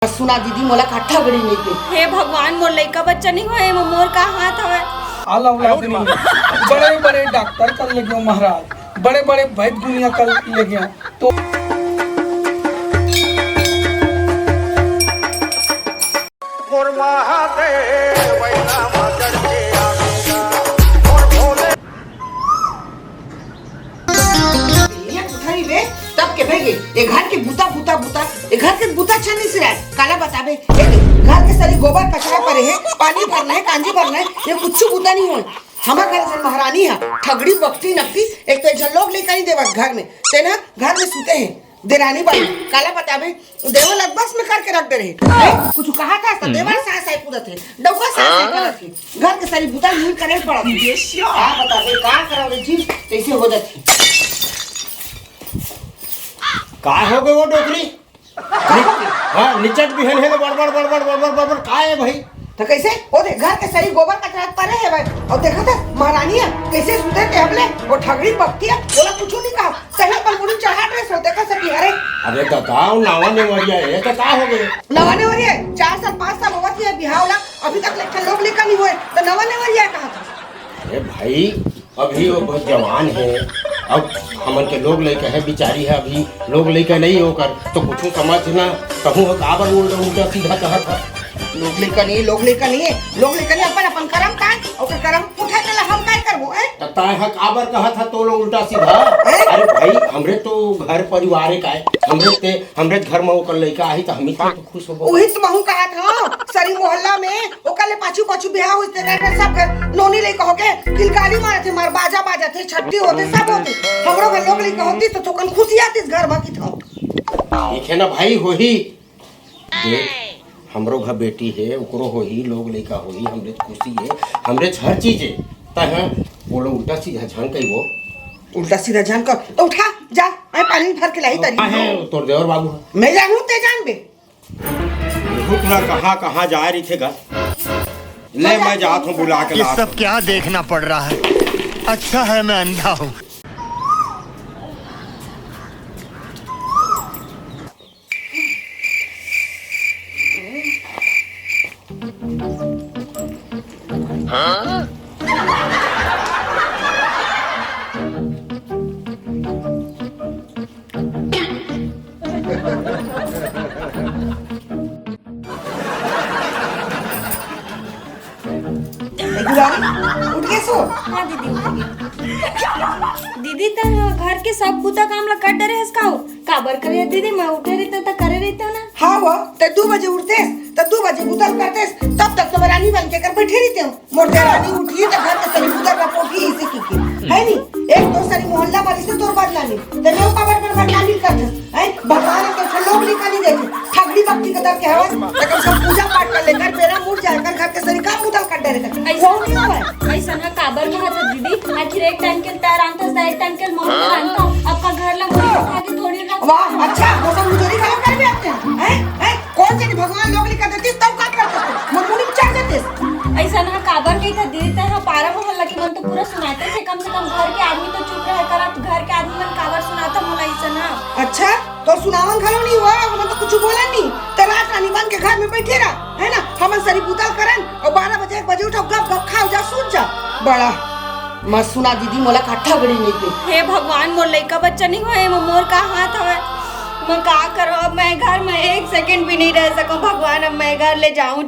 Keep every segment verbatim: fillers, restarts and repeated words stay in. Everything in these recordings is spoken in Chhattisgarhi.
सुना दीदी, मोला का ठगड़ी नहीं पे। हे भगवान, मोर लइका बच्चा नहीं होए, एमा मोर का हाथ हवय? आला औलाद नहीं। बड़े बड़े डॉक्टर कर ले गयो महाराज, बड़े बड़े वैद्य दुनिया कर ले गयो। तो ये कुठारी बे, तब के भाई ये घर के बूता, बूता, बूता, ये घर के बूता छन्नी सिराय, काला बताबे, ये घर के सरी गोबर कचरा परे हे, पानी भरना हे, कांजी भरना हे, ये कुछ बूता नहीं होय। हमर घर जन महारानी हे, ठगड़ी बकती नकती, एक तो एक झन लोग लइका नहीं देवत घर में, तेना घर में सुते हे, देरानी बाई, काला बताबे, देवर लग बस में करके रख दे रहे। हैं? कुछ कहा था, तो देवर सास आए पूरत हे, डौका सास आए करत हे। घर के सारी बुता मिल करे पड़त हे। का बताबे, का करव रे जीव, तैसे हो जात हे। का हो गए वो डोकरी? का हो गए? हाँ, निचट बिहन हे तो बड़बड़, बड़बड़, बड़बड़, बड़बड़, का हे भाई? तो कैसे? ओ दे, घर के सही गोबर कचरा परे हे भाई। और देखा था, महारानी हे, कैसे सुते थे हमले, वो ठगड़ी बकती हे, बोला कुछ नहीं कहा। सही पर मुड़ी चढ़ा ड्रेस होते का सकी, अरे। अरे दादा, वो नवा नेवरिया हे, तो का हो गए? नवा नेवरिया हे, चार साल, पाँच साल होवत हे बिहाव ला, अभी तक लइका लोग लइका नहीं होए, तो नवा नेवरिया हे कहा था। अरे भाई, अभी वो बहुत जवान हे, अब हमन के लोग लइका हे, बिचारी हे, अभी लोग लइका नहीं हे ओकर, तो कुछ समझ ना, कहूँ हो काबर उल्टा उल्टा सीधा कहत हे। लोग लइका नहीं, लोग लइका नहीं हे, लोग लइका नहीं, अपन अपन करम ताय, ओकर करम उठा के ला हम काय करबो, हैं? त ताय ह काबर कहत हे तो लोग उल्टा सीधा? हैं? अरे भाई, हमरे तो घर परिवार हे काय, हमरे ते, हमरे घर में ओकर लइका आही त हम ही तो खुश होबो। उही तो महू कहत हूँ, सरी मोहल्ला में ओकर ले पाछू पाछू बिहाव होइस ते रह रहे सब घर नोनी लइका होके किलकारी मारत हे, मार बाजा बाजत हे, छट्टी होते, सब होते। हमरो घर लोग लइका होती तो थोकन खुशी आतीस घर भर की था। ठीक हे ना भाई, होही। देख, हमरो घर बेटी हे, ओकरो होही, लोग लइका होही, हमरे खुशी हे, हमरे हर चीज हे। तय हे, बोलो उल्टा सीधा झन कहिबो। उल्टा सीधा झन कर, तो उठा, जा, मैं पानी भर के लाई तरी। काहे, तोर देवर बाबू हे। मैं जानू, ते जान बे। रुक ना, कहाँ, कहाँ जाय रहिथे गा? ले, मैं जात हूँ, बुला के ये लात सब हूँ। क्या देखना पड़ रहा है? अच्छा है मैं अंधा हूँ। ए दुलारी, उठ गे सो? हाँ दीदी, उठ गे। दीदी, तैं घर के सब बुता काम ला कर डरे हस का हो? काबर करे दीदी, मैं उठे रहितेंव त करे रहितेंव ना। हाँ वो, तैं दू बजे उठतेस, त दू बजे बुता करतेस, तब तक तो मैं रानी बन के कर बैठे रहितेंव। मोर देरानी उठी त घर के सरी बुता का पोटी इसे की की। है नी? एक तो सरी मोहल्ला भर इसे तोर बदनामी, तैं लोग का बड़ बड़ बदनामी करथस। हैं? भगवान के कुछ लोग नहीं करनी देखे। ठगड़ी बकती के दर के हवस, त कम से कम पूजा पाठ कर ले कर, बेरा मुड़ जाय कर, घर के सरी काम बुता कर डरे कर। ऐसा वो नहीं हुआ है। ऐसा ना काबर कहत हस दीदी, आखिर एक टाइम के तार आंतस दा, एक टाइम के मम्मी आंता, आपका घर ला मुझे खा के थोड़ी रख। वाह, अच्छा, वो सब मुजोरी खा कर भी आते हैं। हैं? हैं? कौन से भगवान लोग लिखा देती, तब का करते थे? मन मुड़ी चढ़ जाते। ऐसा ना काबर कही था दीदी, तेरा पारा मोहल्ला के मन तो पूरा सुनाते थे, कम से कम घर के आदमी तो चुप रहा करा, घर के आदमी मन काबर सुनाता मोला ऐसा ना। अच्छा, तो सुनावन घलो नहीं हुआ, हमन तो कुछ बोला नहीं। ते रात रानी बन के घर में बैठे रहा, है ना? हमन सरी बुतल करन और बारह बजे, एक बजे उठो, गप गप खाओ, जा, सूत जा। बड़ा मत सुना दीदी, मोला का ठगड़ी नहीं पे। हे भगवान, मोर लइका बच्चा नहीं होए, एमा मोर का हाथ हवय? मैं का करो अब? मैं घर में एक सेकंड भी नहीं रह सकूं भगवान, अब मैं घर ले जाऊं।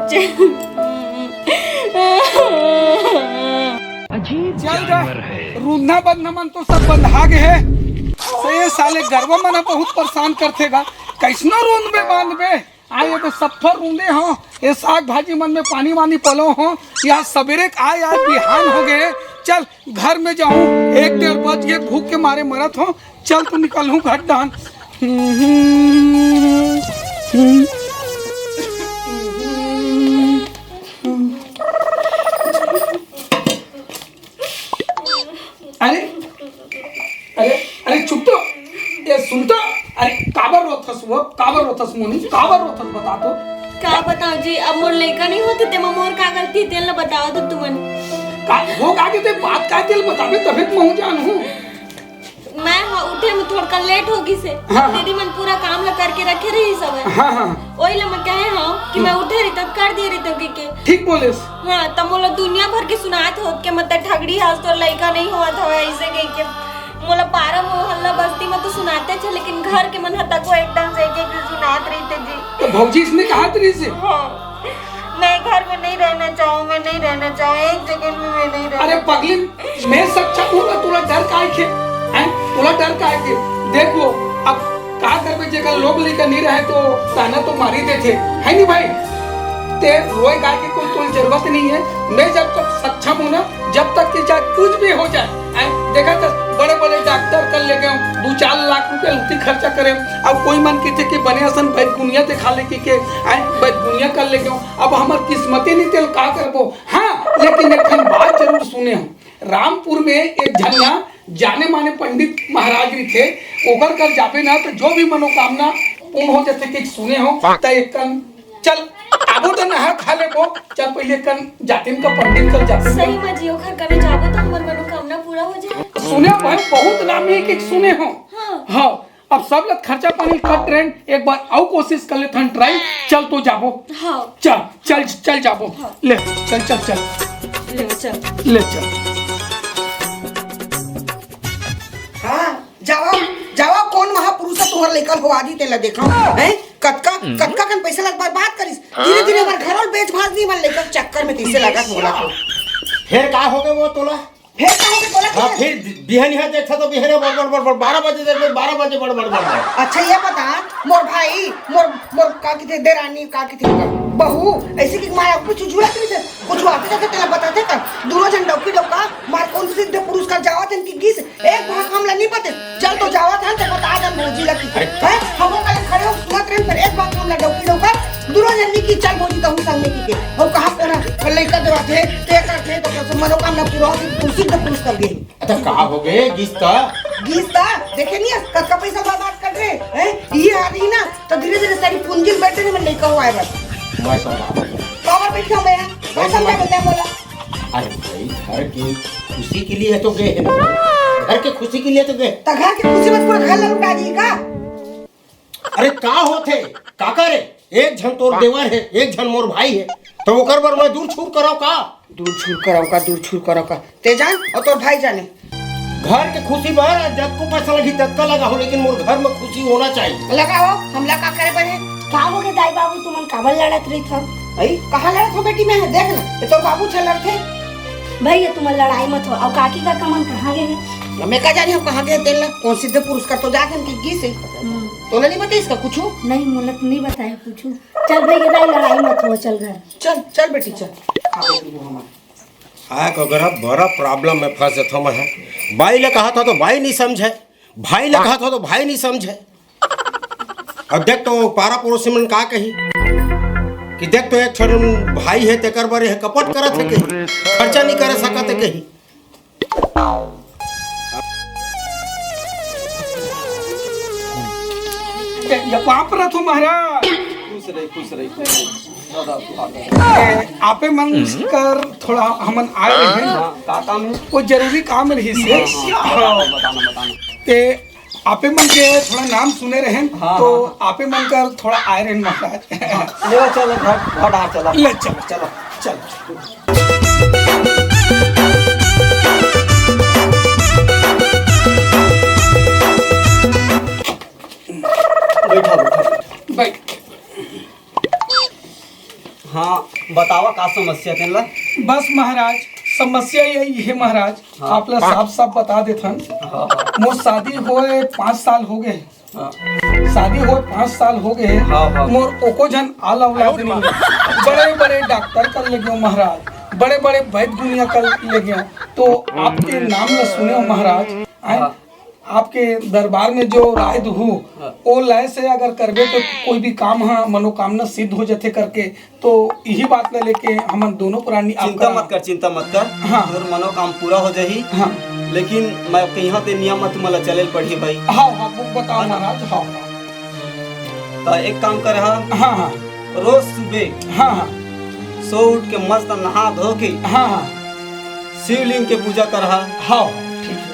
अजीब चल गा, जानवर है। रुंधा बंधा मन तो सब बंधा गे हे। से साले गरवा मन ह बहुत परेशान करथे गा। कैसनो रूंधबे बांधबे, आय ये तो सफर रूंधे हो, ये साग भाजी मन में पानी वानी पलो हो, या सबेरे के आय यार बिहान हो गए। चल घर में जाऊं, एक डेढ़ बज गए, भूख के मारे मरत हो। चल तू निकल हूँ घर डान। अरे, अरे, अरे, चुप तो। ए, सुन तो। अरे, काबर रोथस वो? काबर रोथस मोनी? काबर रोथस, बता तो। का बताओ जी, अब मोर लइका नहीं होते, तेमा मोर का गलती, तेन ला बताओ तो तुमन। का, वो का के ते बात का तेल बताबे, तभे तो महूं जानहूं। मैं हाँ, उठे में थोड़का लेट हो गिस हे। हाँ, हाँ। दीदी मन पूरा काम ला करके रखे रहिस हवय। हाँ, हाँ। ओही ला मैं कहे हव कि मैं उठे रहितेंव, कर दिए रहितेंव कहिके। ठीक बोलेस। हाँ, त मोला दुनिया भर के सुनात होत के मतलब ठगड़ी हस, तोर लइका नइ होवत हवय, अइसे कहिके। मोला पारा मोहल्ला बस्ती में तो सुनातेच हे, लेकिन घर के मन ह तको एकदम से एक एक सुनात रहिथे जी। त भौजी इसने कहा तरी से? हाँ, मैं घर में नहीं रहना चाहूँ, मैं नहीं रहना चाहूँ, एक जगह में मैं नहीं रहना अरे पगली, मैं सच्चा हूँ ना, तोला डर काहे के? हैं? तोला डर काहे के? देख वो, अब का करबे, जेकर लोग लइका नहीं रहे तो ताना तो मारी देथे, है नहीं भाई? ते रोए गाय के कोई, कोई जरूरत नहीं है। मैं जब तक सक्षम हूँ ना, जब तक के चाहे कुछ भी हो जाए, हैं? देखा तो बड़े-बड़े डॉक्टर कर ले गए, दू चार लाख रुपया उतनी खर्चा करे। अब कोई मन कहिथे कि बने असन बैदगुनिया दिखा ले के, के, हैं? बैदगुनिया कर ले गए। अब हमर किस्मते नहीं, तेल का करबो? हाँ, लेकिन एक ठन बात जरूर सुने हूँ, रामपुर में एक झन ना जाने माने पंडित महाराज रहिथे, ओकर कर जाबे ना तो जो भी मनोकामना पूर्ण हो जाथे, कि सुने हो त एक कन चल आबो त नहा खा लेबो, चल पहले कन जातिन का पंडित कर जातिन का। सही में जी, ओकर कने जाबो त हमर मनोकामना पूरा हो जाए। सुने हो भाई, बहुत नामी है कि सुने हो। हाँ। हाँ, अब सब लत खर्चा पानी कट रहे, एक बार अउ कोशिश कर लेथन ट्राई। चल तो जाबो। हाँ। चल, चल, चल जाबो। हाँ। ले, चल, चल, चल। ले, चल। ले, चल। हाँ, जावा, जावा, कौन महापुरुष है तुम्हारे लेकर हो आदि तेला देखा, हैं? कतका, कतका कन पैसा लग बर्बाद करिस। धीरे-धीरे हमर घरों बेच भाज दी, हमर लेकर चक्कर में कैसे लगा बोला। फिर का हो गए वो तोला? फेर का होगे तोला हाँ, के? फिर बिहनिया देखा तो बिहनिया बड़, बड़, बड़, बड़, बारह बजे देख, बारह बजे बड़, बड़, बड़, बड़। अच्छा, ये बता, मोर भाई, मोर, मोर का किथे देरानी, का किथे बहू, ऐसे कि माया कुछ जुड़त नहीं थे, कुछ आते जाते तेला बताते कर, दोनों जन डौकी डौका, मार कौन सिद्ध पुरुष कर जावत इनकी गिस, एक भाग हमला नहीं बते, चल तो जावत हन, तो बता दन भौजी लगी। अरे, हैं? हम लोग पहले खड़े हो, सुनत रहे, पर एक भाग हमला डौकी डौका, दोनों जन की चल भौजी कहूँ संग में की के, हम कहाँ कोना, लइका देवा थे, ते कर थे, तो मनोकामना पूरा हो, सिद्ध पुरुष कर गए। अच्छा, का हो गए? गिस त? गिस त? देखे नहीं है, कतका पैसा बर्बाद कर रहे हैं? ये आ रही ना, तो धीरे-धीरे सारी पूंजी बैठे नहीं, मन नहीं कहवाए बस। मैं समझा। काबर बैठा मैं? मैं समझा, बता बोला। अरे भाई, घर की खुशी के लिए तो गए हैं। घर के खुशी के लिए तो गए। तो घर की खुशी में पूरा घर लुटा दी का? अरे का होथे? काका रे, एक झन तोर देवर हे, एक झन मोर भाई हे, तो ओकर बर मैं दूर छूर कराव का? दूर छूर कराव का, दूर छूर कराव का? ते जान और तोर भाई जाने। घर के खुशी बर जतको पैसा लगी ततका लगा हो, लेकिन मोर घर में खुशी होना चाहिए। लगा हो, हमला का करे बर हे? का हो गए दाई बाबू, तुमन काबर लड़त रहित हव? भाई, कहाँ लड़त हो बेटी मैं? देख ना, ये तोर बाबू छे लड़थे। भैया, तुमन लड़ाई मत हो। और काकी काका मन कहाँ गए हैं? मैं का जानी हम कहाँ गए, तेल ला। कौन सिद्ध पुरुष कर तो जाके हम की गिस है। हम्म। तोला नहीं बताइस का कुछ? नहीं, मोला तो नहीं बताया कुछ। चल भैया दाई, लड़ाई मत हो, चल घर। चल, चल बेटी, चल। खा ले तू हमार। आय कगरा, बड़ा प्रॉब्लम में फंस जथो मैं। बाई ले कहा था तो बाई नहीं समझे, भाई ले कहा था तो भाई नहीं समझे। अब देख तो पारा पड़ोसी मन का कही कि देख तो एक ठन भाई है, तेकर बर है कपट करत है कही, खर्चा नहीं करे सकत है कही। ये बाप रथो महाराज। खुश रही, खुश रही, खुश रही। ए, आपे मन कर थोड़ा हमन आए रहे हैं। हाँ, का काम है? वो जरूरी काम रही से। हाँ, हाँ, हाँ। बताना, बताना, बताना। ते आपे मन के थोड़ा नाम सुने रहे हैं, हाँ, तो हाँ, हाँ। आपे मन कर थोड़ा आए रहे हैं महाराज। ले चलो, घर, घर आ चलो। ले चलो, चलो। चलो। बैठा, बैठा। बैठ। हाँ, बतावा का समस्या तेन ला? बस महाराज, समस्या यही है महाराज, हाँ। आप ला साफ साफ बता देथन। हाँ, हाँ। मोर शादी होए पाँच साल हो गए। हाँ। शादी होए पाँच साल हो गए। हाँ, हाँ। मोर एको झन आल औलाद नहीं। बड़े बड़े डॉक्टर कर ले गयो महाराज, बड़े बड़े वैद्य दुनिया कर ले गयो, तो आपके नाम ला सुने हो महाराज। आए? हाँ। आपके दरबार में जो राय दुहू, हाँ। ओ लय से अगर करबे तो कोई भी काम हा मनोकामना सिद्ध हो जथे करके, तो यही बात ला लेके हमन दोनों प्राणी आप चिंता करा। मत कर, चिंता मत कर। हाँ। तोर मनोकाम पूरा हो जाही। हाँ। लेकिन मैं कहिया ते नियम म तुमला चले ल पड़ही भाई। हाँ, हाँ, वो बताओ है ना? महाराज, हाँ, हाँ। तो एक काम कर हा। हाँ, हाँ। रोज सुबह हाँ, हाँ। सो उठ के मस्त नहा धो के हाँ, हाँ। शिवलिंग के पूजा कर हा। हाँ, ठीक है।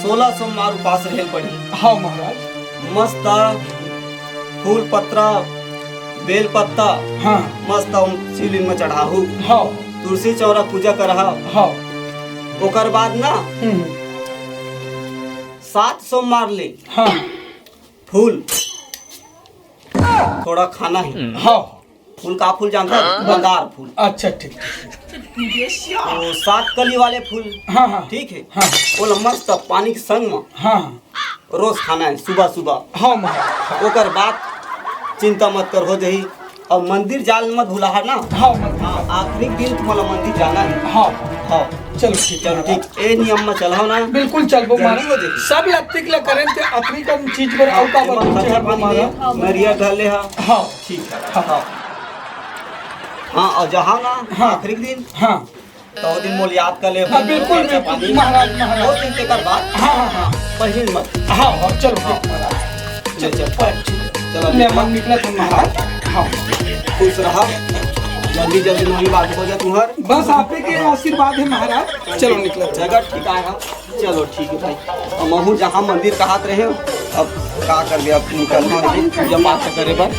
सोलह सोमवार उपास रहे ल पड़ही। हाँ महाराज। मस्त फूल पत्रा, बेल पत्ता, हाँ। मस्त हम शिवलिंग में चढ़ाहू। हाँ। तुलसी चौरा पूजा करहा। हाँ। ओकर बाद ना हम्म। सात सोमवार ले हाँ। फूल थोड़ा खाना है। हाँ। फूल का फूल जानता है? मंदार फूल। अच्छा, ठीक। तो सात कली वाले फूल, हाँ, हाँ। ठीक है? हाँ। ओला मस्त पानी के संग में हाँ, हाँ। रोज खाना है, सुबह, सुबह। हाँ, महाराज। ओकर बाद चिंता मत कर, हो जाही। और मंदिर जाल मत भुलाहा ना। हाँ, मंदिर हाँ, जाल। आखिरी दिन तुम्हारा मंदिर जाना है। हाँ। हाँ। चलो, ठीक चलो, है। ठीक। ए नियम में चलाओ ना। बिल्कुल चलबो जल्दी महाराज। हो जाए। सब लत्ती के लिए करें थे, अतनी कम चीज पर हाँ, और का एमा बदल खर्चा चढ़बो पानी महाराज। दे, नरिया ढाले हा। हाँ। ठीक है। हाँ। हाँ। हाँ, और जहाँ ना हाँ। आखिरी दिन हाँ। तो दिन मोल याद कर ले। हाँ, बिल्कुल, खर्चा बिल्कुल, पानी। महाराज, महाराज। दो दिन के कर बाद हाँ, हाँ, हाँ। पहले मत। हाँ, हाँ, चलो, हाँ। महाराज। चल, चल, चल, चल। चलो, ले, निकल। मन निकला था महाराज। हाँ। खुश रहा। जल्दी, जल्दी नवी बात हो जा तुम्हार। बस आपे के आशीर्वाद है महाराज। चलो, निकल। जगह ठीक आया। चलो, ठीक है भाई। अब महू जहाँ मंदिर कहात रहे, अब का करबे, अब निकलना है, पूजा पाठ करे बर।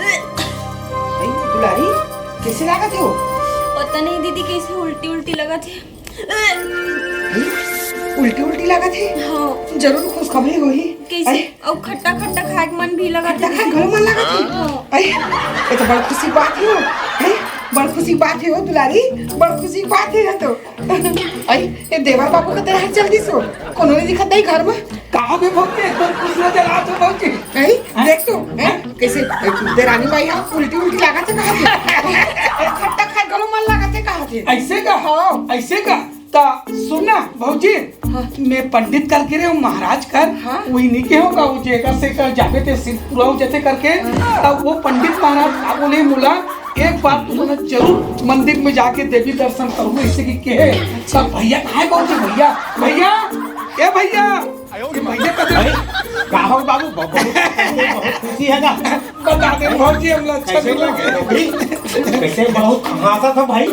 ए, दुलारी, कैसे लागत हे वो? पता नहीं दीदी, कैसे उल्टी उल्टी लगत हे। ए, उल्टी उल्टी लागत हे? हाँ। जरूर खुशखबरी होही। कैसे? अरे। अउ खट्टा खट्टा खाए के मन भी लगत खट्टा हे। खाए घलो मन लागत हे? हाँ। अरे, ये तो बड़ खुशी बात हे हो। अरे, बड़ खुशी बात हे हो दुलारी, बड़ खुशी बात हे ये तो। अरे, ये देवर बाबू का तरह चल दिस हो। कोनो नहीं दिखत नहीं घर में। का बे भौजी, एकदम खुश नजर आत हो भौजी। अरे, हाँ? देख तो, हैं? हाँ? कैसे, ए, देरानी भाई, हाँ, उल्टी उल्टी लागत हे कहा थे। खट्टा खाए घलो मन लागत हे कहा थे। ऐसे का? हाँ। ऐसे का? ता सुन ना भौजी, हाँ। मैं पंडित कर गिरे हूँ महाराज कर, हाँ। वही नहीं के होगा, वो जेकर से कर जाबे ते सिर पूरा हो जाते करके, हाँ। तब वो पंडित महाराज का बोले, मुला, एक बार तुमने जरूर मंदिर में जाके देवी दर्शन करूँ, इसे की कहे। सब भैया कहाँ है भौजी? भैया, भैया, ए भैया, ये भैया कदे भाई, का हो बाबू, बहुत, बहुत, बहुत खुशी है ना? बता दे भौजी, हम लोग अच्छा कैसे नहीं लगे। भाई? कैसे बहुत हंसा था भाई?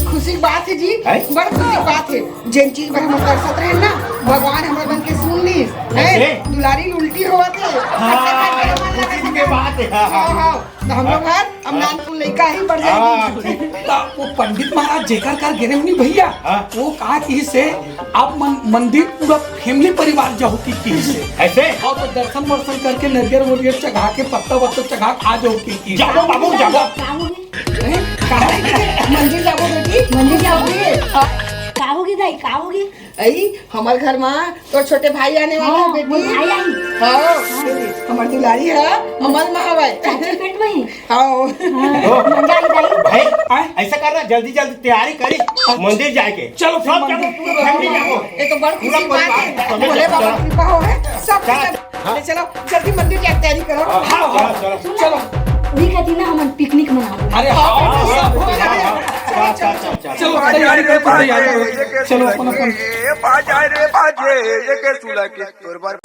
खुशी बात है जी, हैं? बड़ खुशी बात है। जेन चीज बर हम तरसत रहे ना, भगवान हमर मन के सुन लीस। हैं? कैसे? दुलारी उल्टी होवत है। हाँ, खुशी के बात है। हाँ, हाँ। हाँ, हाँ। तो हम लोग हर, हम हाँ। नानपुर लइका ही बढ़ हाँ, जाएगी। ठीक। तो वो पंडित महाराज जेकर कर गिरे नहीं भैया, हाँ। वो कहा कि से आप मन, मंदिर पूरा family परिवार जाओ की, की से। ऐसे? और तो दर्शन वर्शन करके नरियर वरियर चढ़ा के पत्ता वत्ता चढ़ा के आ जाओ की, की। जाओ बाबू, जाओ। का होगे? हैं? का होगे? मंदिर जाबो बेटी? मंदिर जाबो? का होगे दाई, का होगे? अई, हमर घर मा तोर छोटे भाई आने वाला है हाँ, बेटी। मोर भाई आई। हाँ, हाँ। हमर दुलारी है, अमल मा हवय। चाची पेट में ही। हाँ। हाँ, ओ। मंजा आई दाई। भाई, आय? ऐसा कर ना, जल्दी जल्दी तैयारी करी, मंदिर जाके। चलो, फिर सब मंदिर जाओ, पूरा family जाओ। ये तो बड़ पूरा खुशी बात है। परिवार, भोले बाबा चलो। कृपा हो है, सब चल। चल। हाँ। ले चलो, जल्दी मंदिर जाके तैयारी करो। हाँ, हाँ, हाँ, चलो, चलो। चलो। उही खातिर ना हमन picnic मनाबो। अरे, हाँ, हाँ, हाँ, सब हो हाँ, गया। हाँ, चलो, हाँ, चलो, हाँ, चलो, हाँ, तैयारी करो, तैयारी करो। चलो, अपन, अपन। बाजा रे बाजे, ये के सुला के तोर बर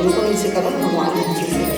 उनको नीचे करो, भगवान नीचे से।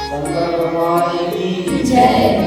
शंकर भगवान की जय।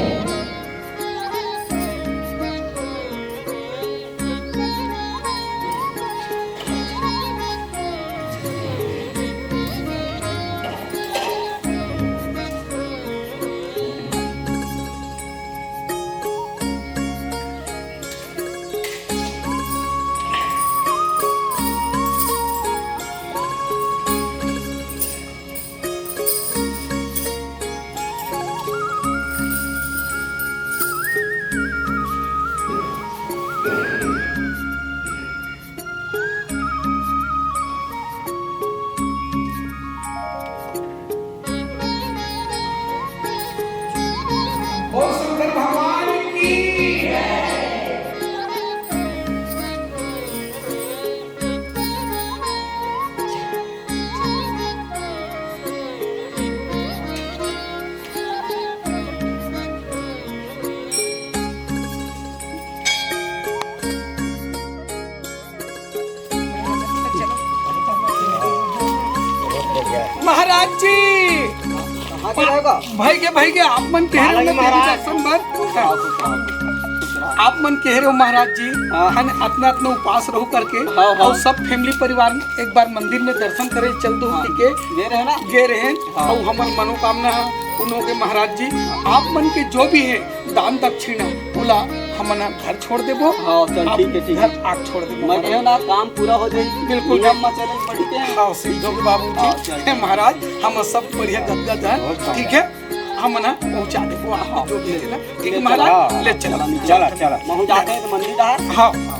बोल शंकर भगवान की। महाराज जी, कहाँ चला गया? भाई के, भाई के, आप मन कहे रहे महाराज। दर्शन बर। आप मन कहे रहे हो महाराज जी, हाँ। अतना, अतना उपास रहू करके, हाँ, हाँ। अउ सब family परिवार एक बार मंदिर में दर्शन करे चल दो, हाँ। ठीक है? गे रहे ना? गे रहे, हाँ। अउ हमर मनोकामना पूर्ण हो गे महाराज जी। आप मन के जो भी है, दान दक्षिणा ओला हमन ह घर छोड़ देबो। हाँ, चल, आप ठीक है, ठीक है। घर आग छोड़ देबो। मैं कहे ना, काम पूरा हो जाए। बिल्कुल। नियम में चले, बढ़िया है। हाँ, सिद्धो के बाबू जी। हाँ, चल। हे महाराज, हम सब बढ़िया गदगद है, बहुत बढ़िया। ठीक है, हमन ह पहुँचा देबो आप जो भी है ना। ठीक है, ले चल, महाराज, हाँ, ले चल। चला, चला, चला। मैं जाते हैं तो मंदिर है। हाँ, हाँ।